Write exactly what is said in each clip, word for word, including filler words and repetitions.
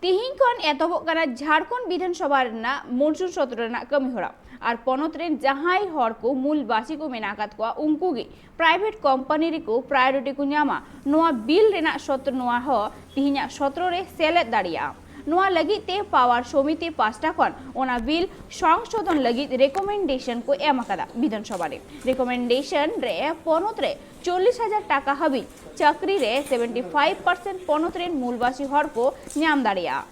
ᱛᱤᱦᱤᱧ ᱠᱷᱚᱱ ᱮᱛᱚᱦᱚᱵᱚᱜ ᱠᱟᱱᱟ ᱡᱷᱟᱲᱠᱷᱚᱸᱰ ᱵᱤᱫᱷᱟᱱ ᱥᱚᱵᱷᱟ ᱨᱮᱱᱟᱜ ᱢᱚᱱᱥᱩᱱ ᱥᱚᱛᱨᱚ ᱨᱮᱱᱟᱜ ᱠᱟᱹᱢᱤ ᱦᱚᱨᱟ᱾ ᱟᱨ ᱯᱚᱱᱚᱛ ᱨᱮᱱ ᱡᱟᱦᱟᱸᱭ ᱦᱚᱲ ᱠᱚ ᱢᱩᱞ ᱵᱟᱹᱥᱤ ᱠᱚ ᱢᱮᱱᱟᱜ ᱟᱠᱟᱫ ᱠᱚᱣᱟ, ᱩᱱᱠᱩ ᱜᱮ ᱯᱨᱟᱭᱵᱷᱮᱴ ᱠᱚᱢᱯᱟᱱᱤ ᱨᱮᱠᱚ ᱯᱨᱟᱭᱳᱨᱤᱴᱤ ᱠᱚ ᱧᱟᱢᱟ᱾ ᱱᱚᱣᱟ ᱵᱤᱞ ᱨᱮᱱᱟᱜ ᱥᱚᱛᱨᱚ, ᱱᱚᱣᱟ ᱦᱚᱸ ᱛᱤᱦᱤᱧᱟᱜ ᱥᱚᱛᱨᱚ ᱨᱮ ᱥᱮᱞᱮᱫ ᱫᱟᱲᱮᱭᱟᱜᱼᱟ᱾ ᱱᱚᱣᱟ ᱞᱟᱹᱜᱤᱫ ᱛᱮ ᱯᱟᱣᱟᱨ ᱥᱚᱢᱤᱛᱤ ᱯᱟᱥᱴᱟ ᱠᱷᱚᱱ ᱚᱱᱟ ᱵᱤᱞ ᱥᱚᱝᱥᱳᱫᱷᱚᱱ ᱞᱟᱹᱜᱤᱫ ᱨᱮᱠᱚᱢᱮᱱᱰᱮᱥᱚᱱ ᱠᱚ ᱮᱢ ᱟᱠᱟᱫᱟ ᱵᱤᱫᱷᱟᱱ ᱥᱚᱵᱷᱟ ᱨᱮ᱾ ᱨᱮᱠᱚᱢᱮᱱᱰᱮᱥᱚᱱ ᱨᱮ ᱯᱚᱱᱚᱛ ᱨᱮ ᱪᱚᱞᱞᱤᱥ ᱦᱟᱡᱟᱨ ᱴᱟᱠᱟ ᱦᱟᱹᱵᱤᱡ ᱪᱟᱹᱠᱨᱤ ᱨᱮ ᱥᱮᱵᱷᱮᱱᱴᱤ ᱯᱷᱟᱭᱤᱵᱷ ᱯᱟᱨᱥᱮᱱᱴ ᱯᱚᱱᱚᱛ ᱨᱮᱱ ᱢᱩᱞᱵᱟᱥᱤ ᱦᱚᱲ ᱠᱚ ᱧᱟᱢ ᱫᱟᱲᱮᱭᱟᱜᱼᱟ᱾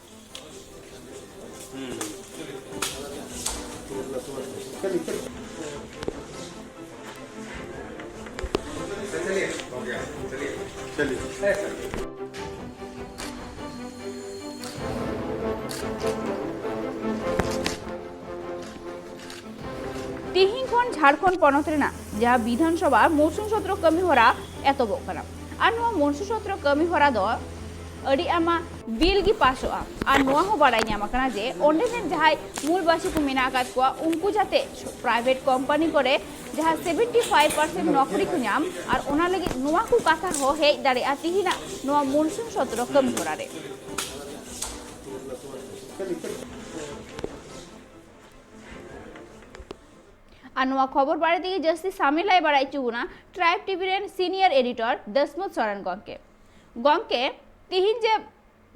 ᱛᱤᱦᱤᱧ ᱠᱷᱚᱱ ᱡᱷᱟᱲᱠᱷᱚᱸᱰ ᱯᱚᱱᱚᱛ ᱨᱮᱱᱟᱜ ᱡᱟᱦᱟᱸ ᱵᱤᱫᱷᱟᱱ ᱥᱚᱵᱷᱟ ᱢᱚᱱᱥᱩᱱ ᱥᱚᱛᱨᱚ ᱠᱟᱹᱢᱤ ᱦᱚᱨᱟ ᱮᱛᱚᱦᱚᱵᱚᱜ ᱠᱟᱱᱟ᱾ ᱟᱨ ᱱᱚᱣᱟ ᱢᱚᱱᱥᱩᱱ ᱥᱚᱛᱨᱚ ᱠᱟᱹᱢᱤ ᱦᱚᱨᱟ ᱫᱚ ᱟᱹᱰᱤ ᱟᱭᱢᱟ ᱵᱤᱞ ᱜᱮ ᱯᱟᱥᱚᱜᱼᱟ᱾ ᱟᱨ ᱱᱚᱣᱟ ᱦᱚᱸ ᱵᱟᱲᱟᱭ ᱧᱟᱢ ᱟᱠᱟᱱᱟ ᱡᱮ ᱚᱸᱰᱮ ᱨᱮᱱ ᱡᱟᱦᱟᱸᱭ ᱢᱩᱞᱵᱟᱹᱥᱤ ᱠᱚ ᱢᱮᱱᱟᱜ ᱟᱠᱟᱫ ᱠᱚᱣᱟ, ᱩᱱᱠᱩ ᱡᱟᱛᱮ ᱯᱨᱟᱭᱵᱷᱮᱴ ᱠᱳᱢᱯᱟᱱᱤ ᱠᱚᱨᱮ ᱡᱟᱦᱟᱸ ᱥᱮᱵᱷᱮᱱᱴᱤ ᱯᱷᱟᱭᱤᱵᱷ ᱯᱟᱨᱥᱮᱱᱴ ᱱᱚᱠᱨᱤ ᱠᱚ ᱧᱟᱢ, ᱟᱨ ᱚᱱᱟ ᱞᱟᱹᱜᱤᱫ ᱱᱚᱣᱟ ᱠᱚ ᱠᱟᱛᱷᱟ ᱦᱚᱸ ᱦᱮᱡ ᱫᱟᱲᱮᱭᱟᱜᱼᱟ ᱛᱤᱦᱤᱧᱟᱜ ᱱᱚᱣᱟ ᱢᱚᱱᱥᱩᱱ ᱥᱚᱛᱨᱚ ᱠᱟᱹᱢᱤ ᱦᱚᱨᱟ ᱨᱮ᱾ ᱟᱨ ᱱᱚᱣᱟ ᱠᱷᱚᱵᱚᱨ ᱵᱟᱨᱮ ᱛᱮᱜᱮ ᱡᱟᱹᱥᱛᱤ ᱥᱟᱢᱤᱞᱟᱭ ᱵᱟᱲᱟᱭ ᱦᱚᱪᱚ ᱵᱚᱱᱟ ᱴᱨᱟᱭᱤᱵᱽ ᱴᱤᱵᱷᱤ ᱨᱮᱱ ᱥᱤᱱᱤᱭᱟᱨ ᱮᱰᱤᱴᱚᱨ ᱫᱟᱥᱢᱩᱛ ᱥᱚᱨᱮᱱ ᱜᱚᱢᱠᱮ᱾ ᱜᱚᱢᱠᱮ, ᱛᱤᱦᱤᱧ ᱡᱮ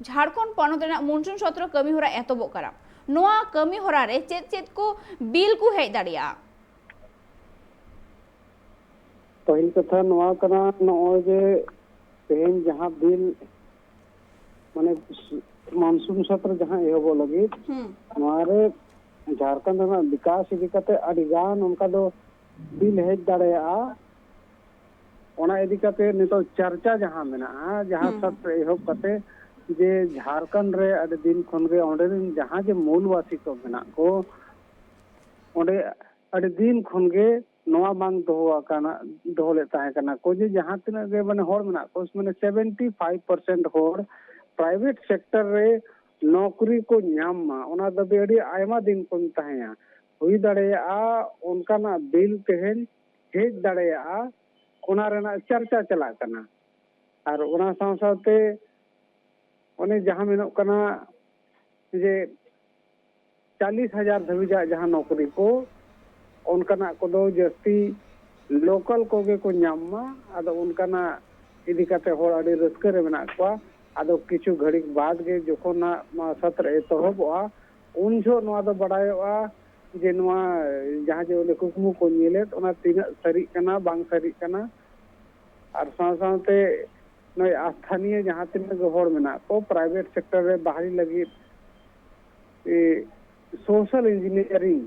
ᱡᱷᱟᱲᱠᱷᱚᱸᱰ ᱯᱚᱱᱚᱛ ᱨᱮᱱᱟᱜ ᱢᱚᱱᱥᱩᱱ ᱥᱚᱛᱨᱚ ᱠᱟᱹᱢᱤ ᱦᱚᱨᱟ ᱮᱛᱚᱦᱚᱵᱚᱜ ᱠᱟᱱᱟ, ᱱᱚᱣᱟ ᱠᱟᱹᱢᱤ ᱦᱚᱨᱟ ᱨᱮ ᱪᱮᱫ ᱪᱮᱫ ᱠᱚ ᱵᱤᱞ ᱠᱚ ᱦᱮᱡ ᱫᱟᱲᱮᱭᱟᱜᱼᱟ? ᱯᱟᱹᱦᱤᱞ ᱠᱟᱛᱷᱟ ᱱᱚᱣᱟ ᱠᱟᱱᱟ, ᱱᱚᱜᱼᱚᱭ ᱡᱮ ᱛᱮᱦᱮᱧ ᱡᱟᱦᱟᱸ ᱵᱤᱞ, ᱢᱟᱱᱮ, ᱢᱚᱱᱥᱩᱱ ᱥᱚᱛᱨᱚ ᱡᱟᱦᱟᱸ ᱮᱦᱚᱵᱚᱜ ᱞᱟᱹᱜᱤᱫ, ᱦᱩᱸ᱾ ᱱᱚᱣᱟ ᱨᱮ ᱡᱷᱟᱲᱠᱷᱚᱸᱰ ᱨᱮᱱᱟᱜ ᱵᱤᱠᱟᱥ ᱤᱫᱤ ᱠᱟᱛᱮ ᱟᱹᱰᱤ ᱜᱟᱱ ᱚᱱᱠᱟ ᱫᱚ ᱵᱤᱞ ᱦᱮᱡ ᱫᱟᱲᱮᱭᱟᱜᱼᱟ᱾ ᱚᱱᱟ ᱤᱫᱤ ᱠᱟᱛᱮ ᱱᱤᱛᱚᱜ ᱪᱟᱨᱪᱟ ᱡᱟᱦᱟᱸ ᱢᱮᱱᱟᱜᱼᱟ, ᱡᱟᱦᱟᱸ ᱦᱩᱸ᱾ ᱥᱟᱛ ᱨᱮ ᱮᱦᱚᱵ ᱠᱟᱛᱮ ᱡᱮ ᱡᱷᱟᱲᱠᱷᱚᱸᱰ ᱨᱮ ᱟᱹᱰᱤ ᱫᱤᱱ ᱠᱷᱚᱱ ᱜᱮ ᱚᱸᱰᱮ ᱨᱮᱱ ᱡᱟᱦᱟᱸ ᱡᱮ ᱢᱩᱞᱵᱟᱥᱤ ᱠᱚ ᱢᱮᱱᱟᱜ ᱠᱚ, ᱚᱸᱰᱮ ᱟᱹᱰᱤ ᱫᱤᱱ ᱠᱷᱚᱱ ᱜᱮ ᱱᱚᱣᱟ ᱵᱟᱝ ᱫᱚᱦᱚ ᱟᱠᱟᱱᱟ, ᱫᱚᱦᱚ ᱞᱮᱫ ᱛᱟᱦᱮᱸ ᱠᱟᱱᱟ ᱠᱚ ᱡᱮ ᱡᱟᱦᱟᱸ ᱛᱤᱱᱟᱹᱜ ᱜᱮ ᱢᱟᱱᱮ ᱦᱚᱲ ᱢᱮᱱᱟᱜ ᱠᱚ, ᱢᱟᱱᱮ ᱥᱮᱵᱷᱮᱱᱴᱤ ᱯᱷᱟᱭᱤᱵᱷ ᱯᱟᱨᱥᱮᱱᱴ ᱦᱚᱲ ᱯᱨᱟᱭᱵᱷᱮᱴ ᱥᱮᱠᱴᱚᱨ ᱨᱮ ᱱᱚᱠᱨᱤ ᱠᱚ ᱧᱟᱢ ᱢᱟ, ᱚᱱᱟ ᱫᱟᱹᱵᱤ ᱟᱹᱰᱤ ᱟᱭᱢᱟ ᱫᱤᱱ ᱠᱷᱚᱱ ᱛᱟᱦᱮᱸᱭᱟ᱾ ᱦᱩᱭ ᱫᱟᱲᱮᱭᱟᱜᱼᱟ ᱚᱱᱠᱟᱱᱟᱜ ᱵᱤᱞ ᱛᱮᱦᱮᱧ ᱦᱮᱡ ᱫᱟᱲᱮᱭᱟᱜᱼᱟ, ᱚᱱᱟ ᱨᱮᱱᱟᱜ ᱪᱟᱨᱪᱟ ᱪᱟᱞᱟᱜ ᱠᱟᱱᱟ᱾ ᱟᱨ ᱚᱱᱟ ᱥᱟᱶ ᱥᱟᱶᱛᱮ ᱚᱱᱮ ᱡᱟᱦᱟᱸ ᱢᱮᱱᱚᱜ ᱠᱟᱱᱟ ᱡᱮ ᱪᱟᱞᱤᱥ ᱦᱟᱡᱟᱨ ᱫᱷᱟᱹᱵᱤᱡᱟᱜ ᱡᱟᱦᱟᱸ ᱱᱚᱠᱨᱤ ᱠᱚ, ᱚᱱᱠᱟᱱᱟᱜ ᱠᱚᱫᱚ ᱡᱟᱹᱥᱛᱤ ᱞᱳᱠᱟᱞ ᱠᱚᱜᱮ ᱠᱚ ᱧᱟᱢ ᱢᱟ᱾ ᱟᱫᱚ ᱚᱱᱠᱟᱱᱟᱜ ᱤᱫᱤ ᱠᱟᱛᱮ ᱦᱚᱲ ᱟᱹᱰᱤ ᱨᱟᱹᱥᱠᱟᱹ ᱨᱮ ᱢᱮᱱᱟᱜ ᱠᱚᱣᱟ᱾ ᱟᱫᱚ ᱠᱤᱪᱷᱩ ᱜᱷᱟᱹᱲᱤᱠ ᱵᱟᱫᱽ ᱜᱮ ᱡᱚᱠᱷᱚᱱ ᱦᱟᱸᱜ ᱱᱚᱣᱟ ᱥᱟᱛᱨᱮ ᱮᱛᱚᱦᱚᱵᱚᱜᱼᱟ, ᱩᱱ ᱡᱚᱦᱚᱜ ᱱᱚᱣᱟ ᱫᱚ ᱵᱟᱰᱟᱭᱚᱜᱼᱟ ᱡᱮ ᱱᱚᱣᱟ ᱡᱟᱦᱟᱸ ᱡᱮ ᱚᱸᱰᱮ ᱠᱩᱠᱢᱩ ᱠᱚ ᱧᱮᱞᱮᱫ, ᱚᱱᱟ ᱛᱤᱱᱟᱹᱜ ᱥᱟᱹᱨᱤᱜ ᱠᱟᱱᱟ, ᱵᱟᱝ ᱥᱟᱹᱨᱤᱜ ᱠᱟᱱᱟ᱾ ᱟᱨ ᱥᱟᱶ ᱥᱟᱶᱛᱮ ᱱᱚᱜᱼᱚᱭ ᱟᱥᱛᱷᱟᱱᱤᱭᱟᱹ ᱡᱟᱦᱟᱸ ᱛᱤᱱᱟᱹᱜ ᱜᱮ ᱦᱚᱲ ᱢᱮᱱᱟᱜ ᱠᱚ ᱯᱨᱟᱭᱵᱷᱮᱴ ᱥᱮᱠᱴᱚᱨ ᱨᱮ ᱵᱟᱦᱟᱞᱤ ᱞᱟᱹᱜᱤᱫ, ᱥᱳᱥᱟᱞ ᱤᱧᱡᱤᱱᱤᱭᱟᱨᱤᱝ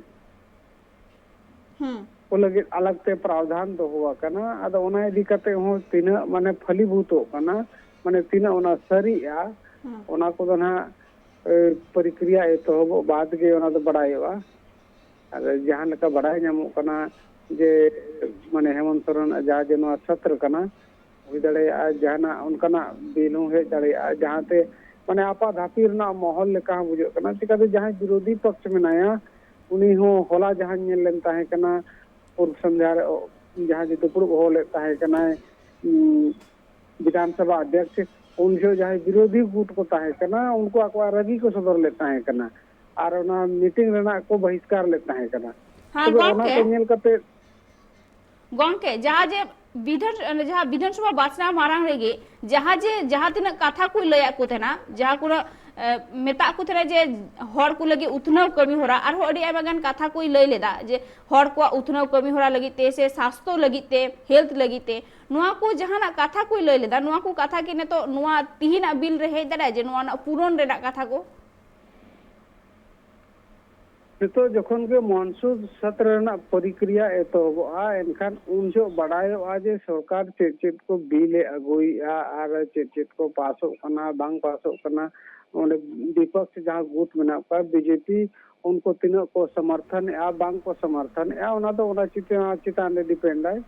ᱦᱩᱸ ᱠᱚ ᱞᱟᱹᱜᱤᱫ ᱟᱞᱟᱜᱽ ᱛᱮ ᱯᱨᱟᱣᱫᱷᱟᱱ ᱫᱚᱦᱚ ᱟᱠᱟᱱᱟ᱾ ᱟᱫᱚ ᱚᱱᱟ ᱤᱫᱤ ᱠᱟᱛᱮ ᱦᱚᱸ ᱛᱤᱱᱟᱹᱜ ᱢᱟᱱᱮ ᱯᱷᱟᱹᱞᱤᱵᱷᱩᱛᱚᱜ ᱠᱟᱱᱟ, ᱢᱟᱱᱮ ᱛᱤᱱᱟᱹᱜ ᱚᱱᱟ ᱥᱟᱹᱨᱤᱜᱼᱟ, ᱦᱩᱸ ᱚᱱᱟ ᱠᱚᱫᱚ ᱱᱟᱦᱟᱜ ᱯᱨᱚᱠᱨᱤᱭᱟ ᱮᱛᱚᱦᱚᱵᱚᱜ ᱵᱟᱫᱽ ᱜᱮ ᱚᱱᱟ ᱫᱚ ᱵᱟᱲᱟᱭᱚᱜᱼᱟ᱾ ᱟᱨ ᱡᱟᱦᱟᱸ ᱞᱮᱠᱟ ᱵᱟᱲᱟᱭ ᱧᱟᱢᱚᱜ ᱠᱟᱱᱟ ᱡᱮ ᱢᱟᱱᱮ ᱦᱮᱢᱚᱱᱛ ᱥᱚᱨᱮᱱᱟᱜ ᱡᱟᱦᱟᱸ ᱡᱮ ᱱᱚᱣᱟ ᱥᱟᱛᱨ ᱠᱟᱱᱟ, ᱦᱩᱭ ᱫᱟᱲᱮᱭᱟᱜᱼᱟ ᱡᱟᱦᱟᱱᱟᱜ ᱚᱱᱠᱟᱱᱟᱜ ᱵᱤᱞ ᱦᱚᱸ ᱦᱮᱡ ᱫᱟᱲᱮᱭᱟᱜᱼᱟ ᱡᱟᱦᱟᱸᱛᱮ ᱢᱟᱱᱮ ᱟᱯᱟ ᱫᱷᱟᱹᱯᱤ ᱨᱮᱱᱟᱜ ᱢᱚᱦᱚᱞ ᱞᱮᱠᱟ ᱦᱚᱸ ᱵᱩᱡᱷᱟᱹᱜ ᱠᱟᱱᱟ᱾ ᱪᱤᱠᱟᱹᱛᱮ ᱡᱟᱦᱟᱸᱭ ᱵᱤᱨᱳᱫᱷᱤ ᱯᱚᱠᱷ ᱢᱮᱱᱟᱭᱟ, ᱩᱱᱤ ᱦᱚᱸ ᱦᱚᱞᱟ ᱡᱟᱦᱟᱸᱧ ᱧᱮᱞ ᱞᱮᱱ ᱛᱟᱦᱮᱸ ᱠᱟᱱᱟ ᱯᱩᱨᱵ ᱥᱚᱱᱫᱷᱭᱟ ᱨᱮ ᱡᱟᱦᱟᱸ ᱡᱮ ᱫᱩᱯᱲᱩᱵ ᱦᱚᱦᱚ ᱞᱮᱫ ᱛᱟᱦᱮᱸ ᱠᱟᱱᱟᱭ ᱵᱤᱫᱷᱟᱱ ᱥᱚᱵᱷᱟ ᱚᱫᱽᱫᱷᱚᱠᱥ, ᱩᱱ ᱡᱚᱦᱚᱜ ᱡᱟᱦᱟᱸᱭ ᱵᱤᱨᱳᱫᱷᱤ ᱜᱩᱴ ᱠᱚ ᱛᱟᱦᱮᱸ ᱠᱟᱱᱟ, ᱩᱱᱠᱩ ᱟᱠᱚᱣᱟᱜ ᱨᱟᱹᱜᱤ ᱠᱚ ᱥᱚᱫᱚᱨ ᱞᱮᱫ ᱛᱟᱦᱮᱸ ᱠᱟᱱᱟ ᱟᱨ ᱚᱱᱟ ᱢᱤᱴᱤᱝ ᱨᱮᱱᱟᱜ ᱠᱚ ᱵᱚᱦᱤᱥᱠᱟᱨ ᱞᱮᱫ ᱛᱟᱦᱮᱸ ᱠᱟᱱᱟ᱾ ᱦᱮᱸ ᱛᱚᱵᱮ ᱚᱱᱟ ᱜᱚᱢᱠᱮ, ᱠᱚ ᱧᱮᱞ ᱠᱟᱛᱮ ᱜᱚᱢᱠᱮ, ᱡᱟᱦᱟᱸ ᱡᱮ ᱵᱤᱫᱷᱟᱱ ᱡᱟᱦᱟᱸ ᱵᱤᱫᱷᱟᱱ ᱥᱚᱵᱷᱟ ᱵᱟᱪᱷᱱᱟᱣ ᱢᱟᱲᱟᱝ ᱨᱮᱜᱮ ᱡᱟᱦᱟᱸ ᱡᱮ ᱡᱟᱦᱟᱸ ᱛᱤᱱᱟᱹᱜ ᱠᱟᱛᱷᱟ ᱠᱚ ᱞᱟᱹᱭᱟᱫ ᱠᱚ ᱛᱟᱦᱮᱱᱟ, ᱡᱟᱦᱟᱸ ᱠᱚ ᱢᱮᱛᱟᱜ ᱠᱚ ᱛᱟᱦᱮᱱᱟ ᱡᱮ ᱦᱚᱲ ᱠᱚ ᱞᱟᱹᱜᱤᱫ ᱩᱛᱱᱟᱹᱣ ᱠᱟᱹᱢᱤ ᱦᱚᱨᱟ, ᱟᱨᱦᱚᱸ ᱟᱹᱰᱤ ᱟᱭᱢᱟ ᱜᱟᱱ ᱠᱟᱛᱷᱟ ᱠᱚᱭ ᱞᱟᱹᱭ ᱞᱮᱫᱟ ᱡᱮ ᱦᱚᱲ ᱠᱚᱣᱟᱜ ᱩᱛᱱᱟᱹᱣ ᱠᱟᱹᱢᱤ ᱦᱚᱨᱟ ᱞᱟᱹᱜᱤᱫ ᱛᱮ ᱥᱮ ᱥᱟᱥᱛᱷᱚ ᱞᱟᱹᱜᱤᱫ ᱛᱮ, ᱦᱮᱞᱛᱷ ᱞᱟᱹᱜᱤᱫ ᱛᱮ, ᱱᱚᱣᱟ ᱠᱚ ᱡᱟᱦᱟᱱᱟᱜ ᱠᱟᱛᱷᱟ ᱠᱚᱭ ᱞᱟᱹᱭ ᱞᱮᱫᱟ, ᱱᱚᱣᱟ ᱠᱚ ᱠᱟᱛᱷᱟ ᱠᱤ ᱱᱤᱛᱚᱜ ᱱᱚᱣᱟ ᱛᱤᱦᱤᱧᱟᱜ ᱵᱤᱞ ᱨᱮ ᱦᱮᱡ ᱫᱟᱲᱮᱭᱟᱜᱼᱟ ᱡᱮ ᱱᱚᱣᱟ ᱨᱮᱱᱟᱜ ᱯᱩᱨᱚᱱ ᱨᱮᱱᱟᱜ ᱠᱟᱛᱷᱟ ᱠᱚ? ᱱᱤᱛᱚᱜ ᱡᱚᱠᱷᱚᱱ ᱜᱮ ᱢᱚᱱᱥᱩᱫ ᱥᱟᱛᱨ ᱨᱮᱱᱟᱜ ᱯᱨᱚᱠᱨᱤᱭᱟ ᱮᱛᱚᱦᱚᱵᱚᱜᱼᱟ, ᱮᱱᱠᱷᱟᱱ ᱩᱱ ᱡᱚᱦᱚᱜ ᱵᱟᱰᱟᱭᱚᱜᱼᱟ ᱡᱮ ᱥᱚᱨᱠᱟᱨ ᱪᱮᱫ ᱪᱮᱫ ᱠᱚ ᱵᱤᱞ ᱮ ᱟᱹᱜᱩᱭᱮᱫᱼᱟ ᱟᱨ ᱪᱮᱫ ᱪᱮᱫ ᱠᱚ ᱯᱟᱥᱚᱜ ᱠᱟᱱᱟ, ᱵᱟᱝ ᱯᱟᱥᱚᱜ ᱠᱟᱱᱟ᱾ ᱚᱸᱰᱮ ᱵᱤᱯᱚᱠᱥ ᱡᱟᱦᱟᱸ ᱜᱩᱴ ᱢᱮᱱᱟᱜ ᱠᱚᱣᱟ, ᱵᱤᱡᱮᱯᱤ, ᱩᱱᱠᱩ ᱛᱤᱱᱟᱹᱜ ᱠᱚ ᱥᱚᱢᱚᱨᱛᱷᱚᱱᱮᱫᱼᱟ, ᱵᱟᱝ ᱠᱚ ᱥᱚᱢᱚᱨᱛᱷᱚᱱᱮᱫᱼᱟ, ᱚᱱᱟ ᱫᱚ ᱚᱱᱟ ᱪᱮᱛᱟᱱ, ᱪᱮᱛᱟᱱ ᱨᱮ ᱰᱤᱯᱮᱱᱰᱟᱭ᱾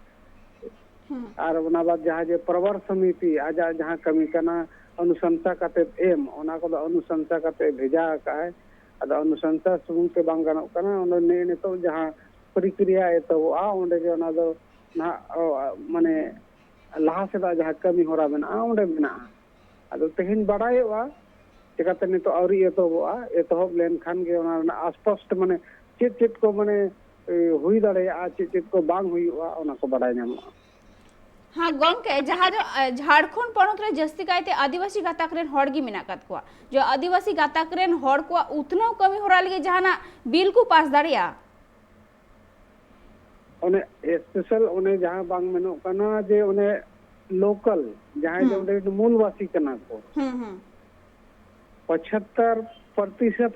ᱦᱩᱸ ᱟᱨ ᱚᱱᱟ ᱵᱟᱫ ᱡᱟᱦᱟᱸ ᱡᱮ ᱯᱨᱚᱵᱚᱨ ᱥᱚᱢᱤᱛᱤ ᱟᱡᱟᱜ ᱡᱟᱦᱟᱸ ᱠᱟᱹᱢᱤ ᱠᱟᱱᱟ, ᱚᱱᱩᱥᱚᱝᱥᱟ ᱠᱟᱛᱮ ᱮᱢ, ᱚᱱᱟ ᱠᱚᱫᱚ ᱚᱱᱩᱥᱚᱝᱥᱟ ᱠᱟᱛᱮ ᱵᱷᱮᱡᱟ ᱟᱠᱟᱫᱼᱟᱭ᱾ ᱟᱫᱚ ᱚᱱᱩᱥᱚᱝᱥᱟ ᱥᱩᱢᱩᱝ ᱛᱮ ᱵᱟᱝ ᱜᱟᱱᱚᱜ ᱠᱟᱱᱟ, ᱚᱱᱟ ᱱᱮ-, ᱱᱤᱛᱚᱜ ᱡᱟᱦᱟᱸ ᱯᱨᱚᱠᱨᱤᱭᱟ ᱮᱛᱚᱦᱚᱵᱚᱜᱼᱟ, ᱚᱸᱰᱮ ᱜᱮ ᱚᱱᱟ ᱫᱚ ᱱᱟᱦᱟᱜ, ᱚ, ᱢᱟᱱᱮ ᱞᱟᱦᱟ ᱥᱮᱫᱟᱜ ᱡᱟᱦᱟᱸ ᱠᱟᱹᱢᱤ ᱦᱚᱨᱟ ᱢᱮᱱᱟᱜᱼᱟ, ᱚᱸᱰᱮ ᱢᱮᱱᱟᱜᱼᱟ᱾ ᱟᱫᱚ ᱛᱮᱦᱮᱧ ᱵᱟᱲᱟᱭᱚᱜᱼᱟ, ᱪᱮᱠᱟᱛᱮ ᱱᱤᱛᱚᱜ ᱟᱹᱣᱨᱤ ᱮᱛᱚᱦᱚᱵᱚᱜᱼᱟ, ᱮᱛᱚᱦᱚᱵ ᱞᱮᱱᱠᱷᱟᱱ ᱜᱮ ᱚᱱᱟ ᱨᱮᱱᱟᱜ ᱟᱥᱯᱚᱥᱴ, ᱢᱟᱱᱮ ᱪᱮᱫ ᱪᱮᱫ ᱠᱚ, ᱢᱟᱱᱮ ᱮ, ᱦᱩᱭ ᱫᱟᱲᱮᱭᱟᱜᱼᱟ, ᱪᱮᱫ ᱪᱮᱫ ᱠᱚ ᱵᱟᱝ ᱦᱩᱭᱩᱜᱼᱟ, ᱚᱱᱟ ᱠᱚ ᱵᱟᱰᱟᱭ ᱧᱟᱢᱚᱜᱼᱟ᱾ ᱦᱮᱸ ᱜᱚᱢᱠᱮ, ᱡᱟᱦᱟᱸ ᱫᱚ ᱮ, ᱡᱷᱟᱲᱠᱷᱚᱸᱰ ᱯᱚᱱᱚᱛ ᱨᱮ ᱡᱟᱹᱥᱛᱤ ᱠᱟᱭᱛᱮ ᱟᱹᱫᱤᱵᱟᱹᱥᱤ ᱜᱟᱛᱟᱠ ᱨᱮᱱ ᱦᱚᱲ ᱜᱮ ᱢᱮᱱᱟᱜ ᱟᱠᱟᱫ ᱠᱚᱣᱟ, ᱡᱮ ᱟᱹᱫᱤᱵᱟᱹᱥᱤ ᱜᱟᱛᱟᱠ ᱨᱮᱱ ᱦᱚᱲ ᱠᱚᱣᱟᱜ ᱩᱛᱱᱟᱹᱣ ᱠᱟᱹᱢᱤ ᱦᱚᱨᱟ ᱞᱟᱹᱜᱤᱫ ᱡᱟᱦᱟᱱᱟᱜ ᱵᱤᱞ ᱠᱚ ᱯᱟᱥ ᱫᱟᱲᱮᱭᱟᱜᱼᱟ? ᱚᱱᱮ ᱥᱯᱮᱥᱟᱞ ᱚᱱᱮ ᱡᱟᱦᱟᱸ ᱵᱟᱝ ᱢᱮᱱᱚᱜ ᱠᱟᱱᱟ ᱡᱮ ᱚᱱᱮ ᱞᱳᱠᱟᱞ ᱡᱟᱦᱟᱸᱭ ᱫᱚ ᱦᱩᱸ᱾ ᱚᱸᱰᱮ ᱨᱮᱱ ᱢᱩᱞᱵᱟᱥᱤ ᱠᱟᱱᱟ ᱠᱚ, ᱦᱩᱸ ᱦᱩᱸ ᱯᱚᱸᱪᱟᱛᱛᱳᱨ ᱯᱨᱚᱛᱤᱥᱚᱛ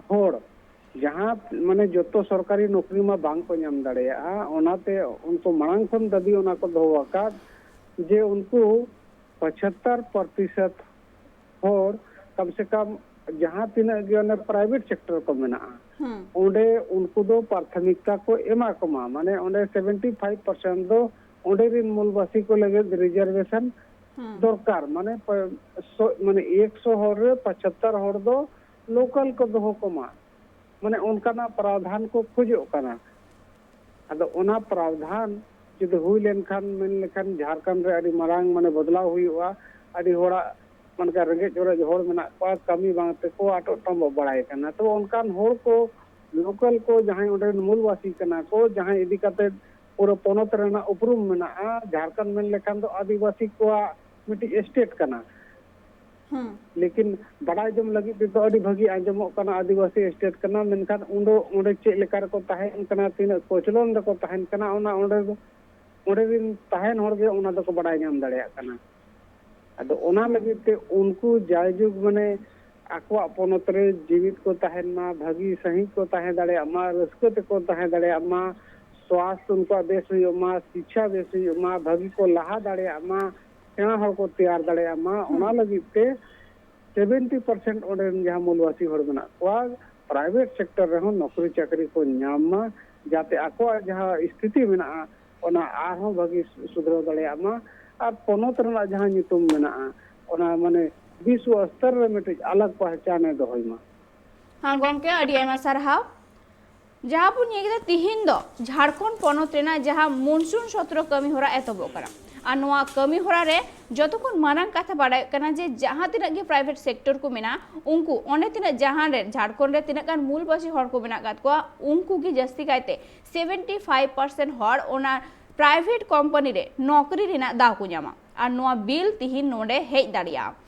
ᱦᱚᱲ ᱡᱟᱦᱟᱸ, ᱢᱟᱱᱮ ᱡᱚᱛᱚ ᱥᱚᱨᱠᱟᱨᱤ ᱱᱚᱠᱨᱤ ᱢᱟ ᱵᱟᱝ ᱠᱚ ᱧᱟᱢ ᱫᱟᱲᱮᱭᱟᱜᱼᱟ, ᱚᱱᱟᱛᱮ ᱩᱱᱠᱩ ᱢᱟᱲᱟᱝ ᱠᱷᱚᱱ ᱫᱟᱹᱵᱤ ᱚᱱᱟ ᱠᱚ ᱫᱚᱦᱚ ᱟᱠᱟᱫ ᱡᱮ ᱩᱱᱠᱩ ᱯᱚᱸᱪᱟᱛᱛᱳᱨ ᱯᱨᱚᱛᱤᱥᱚᱛ ᱦᱚᱲ ᱠᱚᱢ ᱥᱮ ᱠᱚᱢ ᱡᱟᱦᱟᱸ ᱛᱤᱱᱟᱹᱜ ᱜᱮ ᱚᱱᱮ ᱯᱨᱟᱭᱵᱷᱮᱴ ᱥᱮᱠᱴᱚᱨ ᱠᱚ ᱢᱮᱱᱟᱜᱼᱟ, ᱦᱩᱸ ᱚᱸᱰᱮ ᱩᱱᱠᱩ ᱫᱚ ᱯᱨᱟᱛᱷᱚᱢᱤᱠᱛᱟ ᱠᱚ ᱮᱢᱟ ᱠᱚᱢᱟ, ᱢᱟᱱᱮ ᱚᱸᱰᱮ ᱥᱮᱵᱷᱮᱱᱴᱤ ᱯᱷᱟᱭᱤᱵᱷ ᱯᱟᱨᱥᱮᱱᱴ ᱫᱚ ᱚᱸᱰᱮ ᱨᱤᱱ ᱢᱩᱞᱵᱟᱥᱤ ᱠᱚ ᱞᱟᱹᱜᱤᱫ ᱨᱤᱡᱟᱨᱵᱷᱮᱥᱚᱱ ᱦᱩᱸ ᱫᱚᱨᱠᱟᱨ, ᱢᱟᱱᱮ ᱯ-, ᱥᱚ-, ᱢᱟᱱᱮ ᱮᱠᱥᱚ ᱦᱚᱲ ᱨᱮ ᱯᱚᱸᱪᱟᱛᱛᱳᱨ ᱦᱚᱲ ᱫᱚ ᱞᱳᱠᱟᱞ ᱠᱚ ᱫᱚᱦᱚ ᱠᱚᱢᱟ, ᱢᱟᱱᱮ ᱚᱱᱠᱟᱱᱟᱜ ᱯᱨᱟᱣᱫᱷᱟᱱ ᱠᱚ ᱠᱷᱚᱡᱚᱜ ᱠᱟᱱᱟ᱾ ᱟᱫᱚ ᱚᱱᱟ ᱯᱨᱟᱣᱫᱷᱟᱱ ᱡᱩᱫᱤ ᱦᱩᱭ ᱞᱮᱱᱠᱷᱟᱱ, ᱢᱮᱱ ᱞᱮᱠᱷᱟᱱ ᱡᱷᱟᱲᱠᱷᱚᱸᱰ ᱨᱮ ᱟᱹᱰᱤ ᱢᱟᱨᱟᱝ ᱢᱟᱱᱮ ᱵᱚᱫᱞᱟᱣ ᱦᱩᱭᱩᱜᱼᱟ᱾ ᱟᱹᱰᱤ ᱦᱚᱲᱟᱜ ᱢᱟᱱᱮ ᱨᱮᱸᱜᱮᱡ ᱚᱨᱮᱡ ᱦᱚᱲ ᱢᱮᱱᱟᱜ ᱠᱚᱣᱟ, ᱠᱟᱹᱢᱤ ᱵᱟᱝ ᱛᱮᱠᱚ ᱟᱴᱚᱜ ᱛᱟᱢᱵᱚᱜ ᱵᱟᱲᱟᱭ ᱠᱟᱱᱟ᱾ ᱛᱚ ᱚᱱᱠᱟᱱ ᱦᱚᱲ ᱠᱚ, ᱞᱳᱠᱟᱞ ᱠᱚ, ᱡᱟᱦᱟᱸᱭ ᱚᱸᱰᱮ ᱨᱮᱱ ᱢᱩᱞᱵᱟᱥᱤ ᱠᱟᱱᱟ ᱠᱚ, ᱡᱟᱦᱟᱸᱭ ᱤᱫᱤ ᱠᱟᱛᱮ ᱯᱩᱨᱟᱹ ᱯᱚᱱᱚᱛ ᱨᱮᱱᱟᱜ ᱩᱯᱨᱩᱢ ᱢᱮᱱᱟᱜᱼᱟ, ᱡᱷᱟᱲᱠᱷᱚᱸᱰ ᱢᱮᱱ ᱞᱮᱠᱷᱟᱱ ᱫᱚ ᱟᱹᱫᱤᱵᱟᱹᱥᱤ ᱠᱚᱣᱟᱜ ᱢᱤᱫᱴᱤᱡ ᱥᱴᱮᱴ ᱠᱟᱱᱟ᱾ ᱦᱩᱸ ᱞᱮᱠᱤᱱ ᱵᱟᱰᱟᱭ ᱡᱚᱝ ᱞᱟᱹᱜᱤᱫ ᱛᱮᱫᱚ ᱟᱹᱰᱤ ᱵᱷᱟᱹᱜᱤ ᱟᱸᱡᱚᱢᱚᱜ ᱠᱟᱱᱟ, ᱟᱹᱫᱤᱵᱟᱹᱥᱤ ᱥᱴᱮᱴ ᱠᱟᱱᱟ, ᱢᱮᱱᱠᱷᱟᱱ ᱚᱸᱰᱮ, ᱚᱸᱰᱮ ᱪᱮᱫ ᱞᱮᱠᱟ ᱨᱮᱠᱚ ᱛᱟᱦᱮᱱ ᱠᱟᱱᱟ, ᱛᱤᱱᱟᱹᱜ ᱠᱚᱪᱞᱚᱱ ᱨᱮᱠᱚ ᱛᱟᱦᱮᱱ ᱠᱟᱱᱟ, ᱚᱱᱟ ᱚᱸᱰᱮ ᱫᱚ, ᱚᱸᱰᱮ ᱨᱤᱱ ᱛᱟᱦᱮᱱ ᱦᱚᱲ ᱜᱮ ᱚᱱᱟ ᱫᱚᱠᱚ ᱵᱟᱰᱟᱭ ᱧᱟᱢ ᱫᱟᱲᱮᱭᱟᱜ ᱠᱟᱱᱟ᱾ ᱟᱫᱚ ᱚᱱᱟ ᱞᱟᱹᱜᱤᱫ ᱛᱮ ᱩᱱᱠᱩ ᱡᱟᱭᱡᱩᱜᱽ ᱢᱟᱱᱮ ᱟᱠᱚᱣᱟᱜ ᱯᱚᱱᱚᱛ ᱨᱮ ᱡᱤᱣᱤᱫ ᱠᱚ ᱛᱟᱦᱮᱱ ᱢᱟ, ᱵᱷᱟᱹᱜᱤ ᱥᱟᱺᱦᱤᱡ ᱠᱚ ᱛᱟᱦᱮᱸ ᱫᱟᱲᱮᱭᱟᱜ ᱢᱟ, ᱨᱟᱹᱥᱠᱟᱹ ᱛᱮᱠᱚ ᱛᱟᱦᱮᱸ ᱫᱟᱲᱮᱭᱟᱜ ᱢᱟ, ᱥᱣᱟᱥᱛᱷ ᱩᱱᱠᱩᱣᱟᱜ ᱵᱮᱥ ᱦᱩᱭᱩᱜ ᱢᱟ, ᱥᱤᱪᱪᱷᱟ ᱵᱮᱥ ᱦᱩᱭᱩᱜ ᱢᱟ, ᱵᱷᱟᱹᱜᱤ ᱠᱚ ᱞᱟᱦᱟ ᱫᱟᱲᱮᱭᱟᱜ ᱢᱟ, ᱥᱮᱬᱟ ᱦᱚᱲ ᱠᱚ ᱛᱮᱭᱟᱨ ᱫᱟᱲᱮᱭᱟᱜ ᱢᱟ, ᱚᱱᱟ ᱞᱟᱹᱜᱤᱫ ᱛᱮ ᱥᱮᱵᱷᱮᱱᱴᱤ ᱯᱟᱨᱥᱮᱱᱴ ᱚᱸᱰᱮ ᱨᱮᱱ ᱡᱟᱦᱟᱸ ᱢᱩᱞᱵᱟᱥᱤ ᱦᱚᱲ ᱢᱮᱱᱟᱜ ᱠᱚᱣᱟ, ᱯᱨᱟᱭᱵᱷᱮᱴ ᱥᱮᱠᱴᱚᱨ ᱨᱮᱦᱚᱸ ᱱᱚᱠᱨᱤ ᱪᱟᱹᱠᱨᱤ ᱠᱚ ᱧᱟᱢ ᱢᱟ, ᱡᱟᱛᱮ ᱟᱠᱚᱣᱟᱜ ᱡᱟᱦᱟᱸ ᱥᱛᱷᱤᱛᱤ ᱢᱮᱱᱟᱜᱼᱟ, ᱚᱱᱟ ᱟᱨᱦᱚᱸ ᱵᱷᱟᱹᱜᱤ ᱥᱩᱫᱷᱨᱟᱹᱣ ᱫᱟᱲᱮᱭᱟᱜ ᱢᱟ᱾ ᱟᱨ ᱯᱚᱱᱚᱛ ᱨᱮᱱᱟᱜ ᱡᱟᱦᱟᱸ ᱧᱩᱛᱩᱢ ᱢᱮᱱᱟᱜᱼᱟ, ᱚᱱᱟ ᱢᱟᱱᱮ ᱵᱤᱥᱣᱚ ᱥᱛᱚᱨ ᱨᱮ ᱢᱤᱫᱴᱤᱡ ᱟᱞᱟᱜᱽ ᱯᱟᱦᱪᱟᱱᱮ ᱫᱚᱦᱚᱭ ᱢᱟ᱾ ᱦᱮᱸ ᱜᱚᱢᱠᱮ, ᱟᱹᱰᱤ ᱟᱭᱢᱟ ᱥᱟᱨᱦᱟᱣ᱾ ᱡᱟᱦᱟᱸ ᱵᱚᱱ ᱧᱮᱞ ᱠᱮᱫᱟ, ᱛᱤᱦᱤᱧ ᱫᱚ ᱡᱷᱟᱲᱠᱷᱚᱸᱰ ᱯᱚᱱᱚᱛ ᱨᱮᱱᱟᱜ ᱡᱟᱦᱟᱸ ᱢᱚᱱᱥᱩᱱ ᱥᱚᱛᱨᱚ ᱠᱟᱹᱢᱤ ᱦᱚᱨᱟ ᱮᱛᱚᱦᱚᱵᱚᱜ ᱠᱟᱱᱟ᱾ ᱟᱨ ᱱᱚᱣᱟ ᱠᱟᱹᱢᱤ ᱦᱚᱨᱟ ᱨᱮ ᱡᱚᱛᱚ ᱠᱷᱚᱱ ᱢᱟᱨᱟᱝ ᱠᱟᱛᱷᱟ ᱵᱟᱲᱟᱭᱚᱜ ᱠᱟᱱᱟ ᱡᱮ ᱡᱟᱦᱟᱸ ᱛᱤᱱᱟᱹᱜ ᱜᱮ ᱯᱨᱟᱭᱵᱷᱮᱴ ᱥᱮᱠᱴᱚᱨ ᱠᱚ ᱢᱮᱱᱟᱜᱼᱟ, ᱩᱱᱠᱩ ᱚᱸᱰᱮ ᱛᱤᱱᱟᱹᱜ ᱡᱟᱦᱟᱸ ᱨᱮ ᱡᱷᱟᱲᱠᱷᱚᱸᱰ ᱨᱮ ᱛᱤᱱᱟᱹᱜ ᱜᱟᱱ ᱢᱩᱞ ᱵᱟᱹᱥᱤ ᱦᱚᱲ ᱠᱚ ᱢᱮᱱᱟᱜ ᱟᱠᱟᱫ ᱠᱚᱣᱟ, ᱩᱱᱠᱩ ᱜᱮ ᱡᱟᱹᱥᱛᱤ ᱠᱟᱭᱛᱮ ᱥᱮᱵᱷᱮᱱᱴᱤ ᱯᱷᱟᱭᱤᱵᱷ ᱯᱟᱨᱥᱮᱱᱴ ᱦᱚᱲ ᱚᱱᱟ ᱯᱨᱟᱭᱵᱷᱮᱴ ᱠᱳᱢᱯᱟᱱᱤ ᱨᱮ ᱱᱚᱠᱨᱤ ᱨᱮᱱᱟᱜ ᱫᱟᱣ ᱠᱚ ᱧᱟᱢᱟ᱾ ᱟᱨ ᱱᱚᱣᱟ ᱵᱤᱞ ᱛᱤᱦᱤᱧ ᱱᱚᱰᱮ ᱦᱮᱡ ᱫᱟᱲᱮᱭᱟᱜᱼᱟ᱾